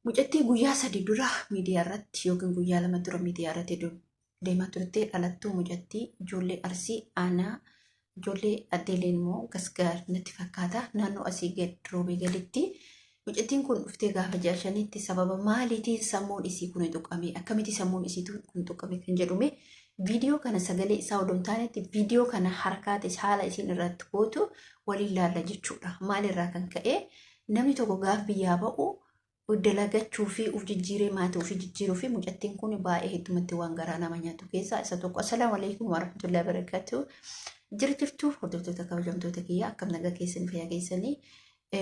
Mucattii guyyaa 3 dura miidiyaa irratti yookiin guyyaa 2 dura miidiyaa irratti deemaa turte dhalattuu mucattii ijoollee Arsii aanaa ijoollee addeeleen immoo gasgaar natti fakkaata naannoo asii gad roobee gaditti mucattiin kun dhuftee gaafa ji'a shanitti sababa maaliitiin sammuun isii kun tuqame akkamitti sammuun isii kun tuqame kan jedhume viidiyoo kana sagalee isaa odoo hin taanetti viidiyoo kana harkaatis haala isiin irratti gootu waliin laalla jechuudha. Maalirraa kan ka'e namni tokko gaaf biyyaa ba'u dalagachuu fi uf jijjiiree maatii ofii jijjiiruu fi mucattiin kun baay'ee heddumatti waan garaa nama nyaatu keessaa isa tokko. Assalaamu alaikum warahmatullahi wabarakatuh. Jira jirtu hordoftoota kabajamtoota kiyya akkam nagaa keessanii fayyaa keessanii.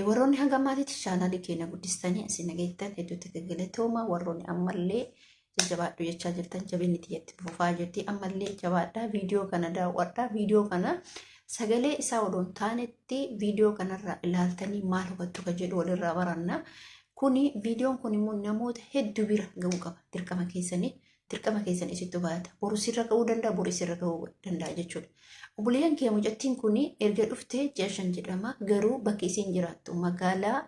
Warroonni hanga ammaatitti chaanaalii keenya guddistanii asii nageettan hedduutti galatooma. Warroonni ammallee jajjabaadhu jechaa jirtan jabinni tiyyatti fufaa jirti. Ammallee jabaadhaa viidiyoo kana daawwadhaa. Viidiyoo kana sagalee isaa odoo hin taanetti viidiyoo kanarraa ilaaltanii maal hubattu kan jedhu walirraa baranna. Kuni viidiyoon kun immoo namoota hedduu bira ga'uu qaba. Dirqama keessanii dirqama keessan isittu baata. Boru sirra ga'uu danda'a, boru isirra ga'uu danda'a jechuudha. Obboleeyyan kee mucattiin kun erga dhuftee ji'a 5 jedhama. Garuu bakki isiin jiraattu magaalaa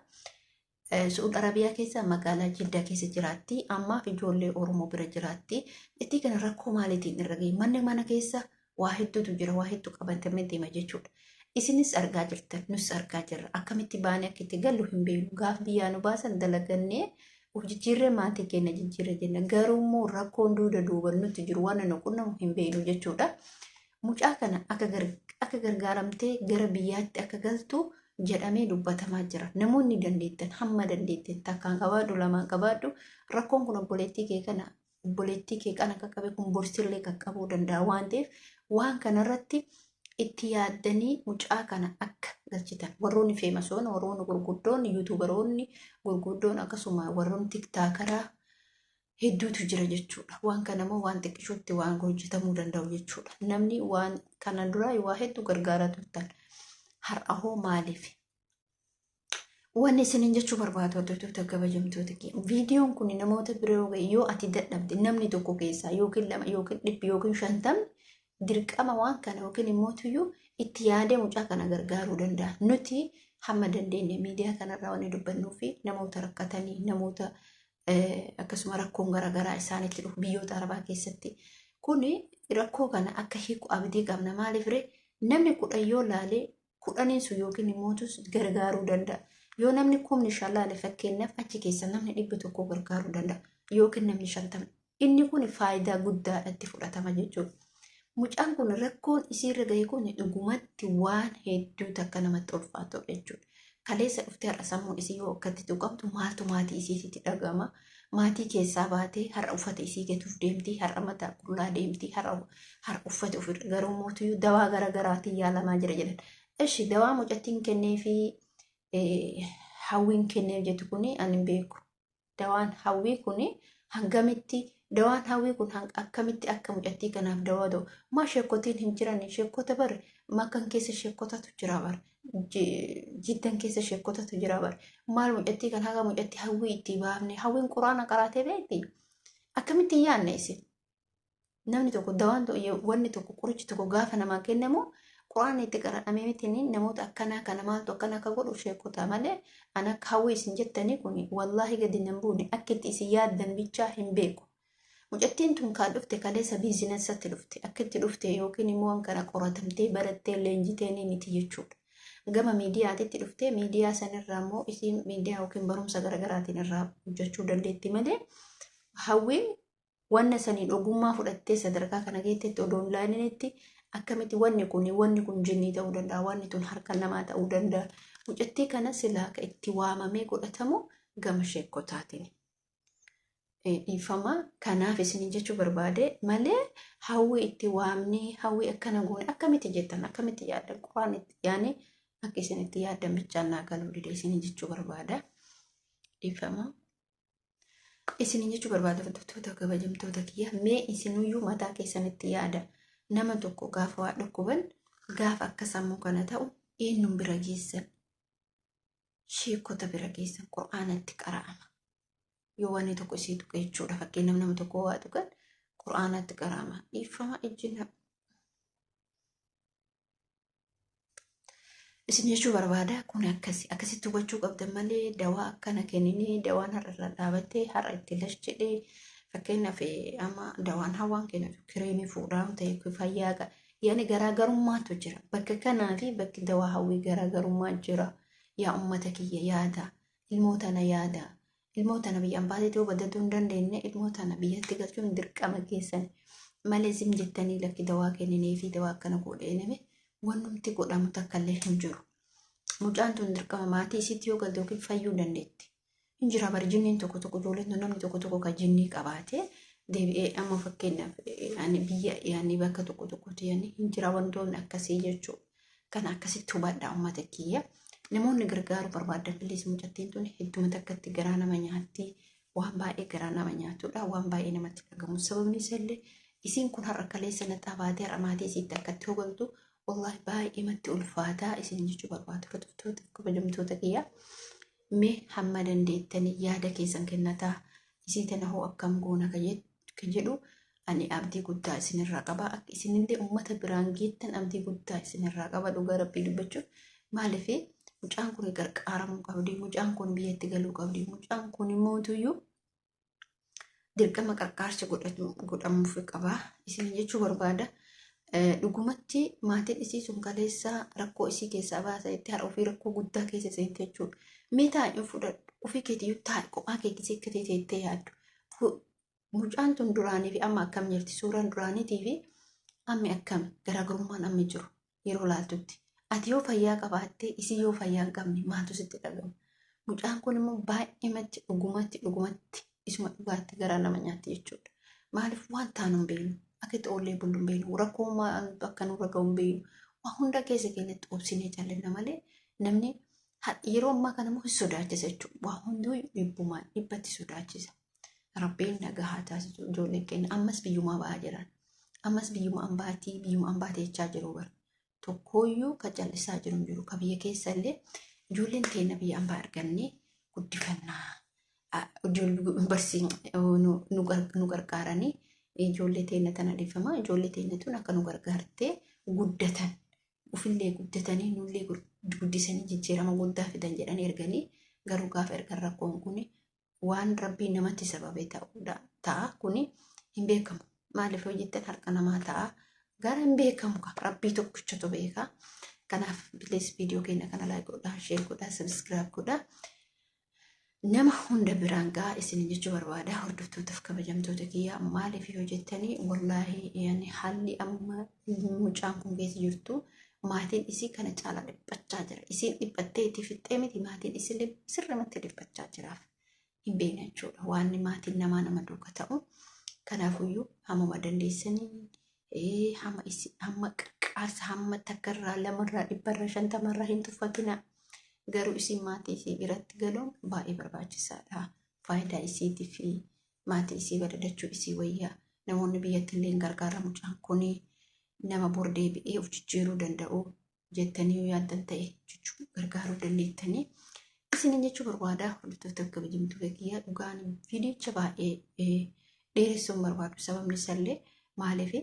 Su'uud Arabiyaa keessa magaalaa Jiddaa keessa jiraatti. Ammaaf ijoollee Oromoo bira jiraatti. Itti kana rakkoo maaliitiin irra ga'e? Manni mana keessa waa hedduutu jira, waa hedduu qabatamee deema jechuudha. Isinis argaa jirtan, nus argaa jirra. Akkamitti baanee akka itti gallu hin beeknu. Gaaf biyyaa nu baasan dalagannee of jijjiirree maatii keenya jijjiirre jenna. Garuu immoo rakkoon duuda duuban nutti jiru waan nu qunnamu hin beeknu jechuudha. Mucaa kana akka gargaaramtee gara biyyaatti akka galtu jedhamee dubbatamaa jira. Namoonni dandeettan hamma dandeettan takkaan qabaadhu lamaan qabaadhu rakkoon kun obboleettii kee kana obboleettii kee kana qaqqabe kun borsillee qaqqabuu danda'a waan ta'eef waan kanarratti itti yaaddanii mucaa kana akka galchitan warroonni feemasoon warroonni gurguddoon yuutuubaroonni gurguddoon akkasuma warroonni tiktaakaraa hedduutu jira jechuudha. Waan kana immoo waan xiqqishootti waan hojjetamuu danda'u jechuudha. Namni waan kana duraa waa hedduu gargaaraa turtan har'a hoo maaliif? Wanni isiniin jechuu barbaadu hordoftoota kabajamtoota kiyya. Viidiyoon kun namoota biroo ga'e yoo ati dadhabde namni tokko keessaa yookiin lama yookiin dhibbi yookiin shantamni dirqama waan kana yookiin immoo tuyyuu itti yaadee mucaa kana gargaaruu danda'a. Nuti hamma dandeenye miidiyaa kanarraa wanni dubbannuu fi namoota rakkatanii namoota akkasuma rakkoon garaagaraa isaanitti dhufu biyyoota arabaa keessatti. Kuni rakkoo kana akka hiiku abdii qabna. Maaliif ree namni 10 yoo laalee kudhaniin sun yookiin immootus gargaaruu danda'a. Yoo namni 5,000 laale fakkeenyaaf achi keessa namni 100 gargaaruu danda'a yookiin namni 50. Inni kun faayidaa guddaadha itti fudhatama jechuudha. Mucaan kun rakkoon isiirra gahe kun dhugumatti waan hedduu takka namatti ulfaatudha jechuudha. Kaleessa dhuftee har'a sammuun isii yoo akkatti tuqamtu maaltu maatii isiititti dhaga'ama. Maatii keessaa baatee har'a uffata isii gatuuf deemti, har'a mataa qullaa deemti, har'a har'a uffata ofirra garuu mootiyyuu dawaa gara garaatiin yaalamaa jira jedhan. Ishi dawaa mucattiin kennee fi hawwiin kenneef jettu kuni ani hin beeku. Dawaan hawwii kun hangamitti dawaan hawwii kun akkamitti akka mucattii kanaaf dawaa ta'u maa sheekkotiin hin jiran sheekkota bar makkan keessa sheekkotatu jira bar jiddan keessa sheekkotatu jira bar maal mucattii kan haga mucattii hawwii itti baafne hawwiin quraana qaraatee beekti akkamitti hin yaadne isin Namni tokko dawaan wanni tokko qorichi tokko gaafa namaa kennamu quraanni itti qara'amee miti namoota akkanaa kana maaltu akkana akka godhu sheekota malee an akka hawwii isin jettanii kun wallaahi gadi nan buune akka itti isin yaaddan bichaa hin beeku. Mucattiin tun kaan dhufte kaleessa biizinasatti dhufte akka itti dhufte yookiin immoo waan kana qoratamtee barattee leenjitee ni miti jechuudha. Gama miidiyaatitti dhuftee miidiyaa sanirraa immoo isiin miidiyaa yookiin barumsa garaagaraatiin irraa hojjechuu dandeetti malee hawwiin Wanna saniin ogummaa fudhattee sadarkaa kana geettetti odoo hin laalinitti akkamitti wanni kun wanni kun jinnii ta'uu danda'a wanni tun harka namaa ta'uu danda'a. Mucattii kana silaa akka itti waamamee godhatamu gama sheekkotaatiin. Dhiifama kanaaf isiniin jechuu barbaade malee hawwii itti waamnee hawwii akkana goone akkamitti jettan akkamitti yaaddan quraan itti yaani akka isin itti yaaddan bichaan naa galuu dide isiniin jechuu barbaada. Dhiifama. Isiniin jechuu barbaada hordoftoota kabajamtoota kiyya mee isinuyyuu mataa keessanitti yaada nama tokko gaafa waa dhukkuban gaafa akka sammuu kana ta'u eenyuun bira geessan sheekota bira geessan qur'aanatti qara'ama yoo wanni tokko isii tuqe jechuudha fakkeenyaaf nama tokko waa tuqan qur'aanatti qara'ama dhiifama ijji Isin jechuu barbaada kun akkasi akkasitti hubachuu qabdan malee dawaa akkana kenninee dawaan har'a irra dhaabattee har'a itti lash jedhee fakkeenyaaf amma dawaan hawaan kennitu kireemii fuudhaa ta'e fayyaa yaani garaagarummaatu jira bakka kanaa fi bakki dawaa hawwii garaagarummaa jira yaa ummata kiyya yaada ilmoo tana yaada ilmoo tana biyya ambaatiitti yoo baddatuu hin dandeenye ilmoo tana biyyatti galchuun dirqama keessan malee zim jettanii lakki dawaa kenninee fi dawaa akkana godhee name wannumti godhamu takka illee hin jiru. Mucaan tun dirqama maatii isiitti yoo galte yookiin fayyuu dandeetti. Hin jira bari jinniin tokko tokko ijoolleen tun namni tokko tokko kan jinnii qabaate deebi'ee amma fakkeenyaaf yaani biyya yaani bakka tokko tokkotti yaani hin jira wantoonni akkasii jechuudha. Kana akkasitti hubadhaa uummata kiyya. Namoonni gargaaruu barbaadan bilis mucattiin tun hedduma takkatti garaa nama nyaatti. Waan baay'ee garaa nama nyaatudha. Waan baay'ee namatti dhagamu. Sababni isallee isiin kun har'a kaleessa naxaa baatee har'a maatii isiitti akkatti hogaltu wallahi baay'ee matti ulfaataa isin jechuu barbaadu. Hordoftoota kabajamtoota kiyya. Mee hamma dandeettanii yaada keessan kennataa isii tana hoo akkam goona ka jedhu ani abdii guddaa isinirraa qaba. Akka isinillee uummata biraan geettan abdii guddaa isinirraa qaba dhugaa rabbii dubbachuuf. Maaliif mucaan kun gargaaramuu qabdi, mucaan kun biyyatti galuu qabdi, mucaan kun immoo dirqama qarqaarsi godhamuuf qaba. Isin jechuu barbaada. Dhugumatti maatiin isii sun kaleessa rakkoo isii keessaa baasa itti har'a ofii rakkoo guddaa keessa seente jechuudha. Mee taa'ee fudhadhu ofii keetiyyuu taa'e kophaa kee gisee akka teettee yaaddu. Mucaan tun duraanii fi amma akkam jirti? Suuraan duraaniitii fi ammi akkam garaagarummaan ammi jiru yeroo laaltutti. Ati yoo fayyaa qabaattee isii yoo fayyaa hin qabne maaltu sitti dhagama? Mucaan kun immoo baay'eematti dhugumatti dhugumatti isuma dhugaatti garaa nama nyaatti jechuudha. Maaliif waan taanu hin beeknu? Akka itti oollee bullu hin beeknu. Rakkoo maal akka nurra ga'u hin beeknu. Waan hunda keessa keenyatti obsinee callinna malee namni yeroo ammaa kana immoo hin sodaachisa jechuudha. Waa hunduu dhibbumaan dhibbatti sodaachisa. Rabbiin nagaa haa taasisu ijoolleen keenya ammas biyyumaa ba'aa jiran. Ammas biyyuma ambaatii biyyuma ambaatii jechaa jiru bara. Tokkooyyuu ka callisaa jiru hin jiru. Ka biyya keessa illee ijoolleen teenya biyya ambaa argannee guddifannaa. Nu gargaaranii ijoollee teenya tana dhiifama. Ijoollee teenya tun akka nu gargaartee guddatan. Ufillee guddatanii nullee guddisanii jijjiirama guddaa fidan jedhanii erganii garuu gaafa ergan rakkoon kun waan rabbii namatti sababee ta'uudha ta'a kuni hin beekamu maaliif yoo jettan harka namaa ta'a gara hin beekamu ka rabbii tokkichatu beeka kanaaf bilees viidiyoo keenya kana laayik godhaa sheer godhaa sabiskiraayib godhaa nama hunda biraan ga'a isin jechuu barbaada hordoftootaaf kabajamtoota kiyya maaliif yoo jettanii wallaahi yani haalli amma mucaan kun keessa jirtu maatiin isii kana caalaa dhiphachaa jira. Isiin dhiphattee itti fixxee miti maatiin isillee sirrimatti dhiphachaa jiraaf. Hin beekna jechuudha. Waan maatiin namaa nama duuka ta'u. Kanaafuyyuu hammuma dandeessanii hamma hamma qarqaarsa hamma takkarraa lamarraa dhibbarraa shantamarraa hin tuffatina. Garuu isin maatii isii biratti galuun baay'ee barbaachisaadha. Faayidaa isiitii fi maatii isii badadachuu isii wayyaa. Namoonni biyyatti illee hin gargaarra mucaan kuni nama bor deebi'ee of jijjiiruu danda'u jettanii yoo yaaddan ta'e jechuu gargaaruu dandeettanii. Isinin jechuu barbaada hordoftoota kabajamtoota kiyya dhugaan viidiyicha baay'ee dheeressuun barbaadu sababni isaallee maaliif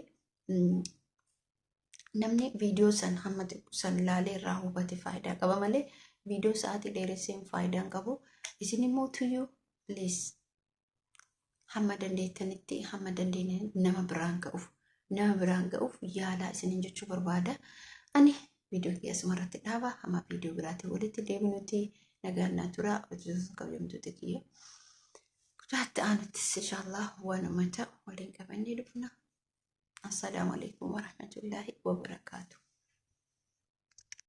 namni viidiyoo san hamma xiqqoo san laalee irraa hubate faayidaa qaba malee viidiyoo sa'aatii dheeresseen faayidaa hin qabu. Isin immoo tuyyuu please hamma dandeettanitti hamma dandeenye nama biraan ga'uuf nama biraan ga'uuf yaalaa isiniin jechuu barbaada. Ani viidiyoo kiyya asuma irratti dhaaba hamma viidiyoo biraatiin walitti deebinutti nagaan naa tura hojjettoota kabajamtoota kiyya. Kutaatti aanuttis inshaallah waanuma ta'u waliin qabannee dhufna. Assalaamu alaikum warahmatullaahi wabarakaatuh.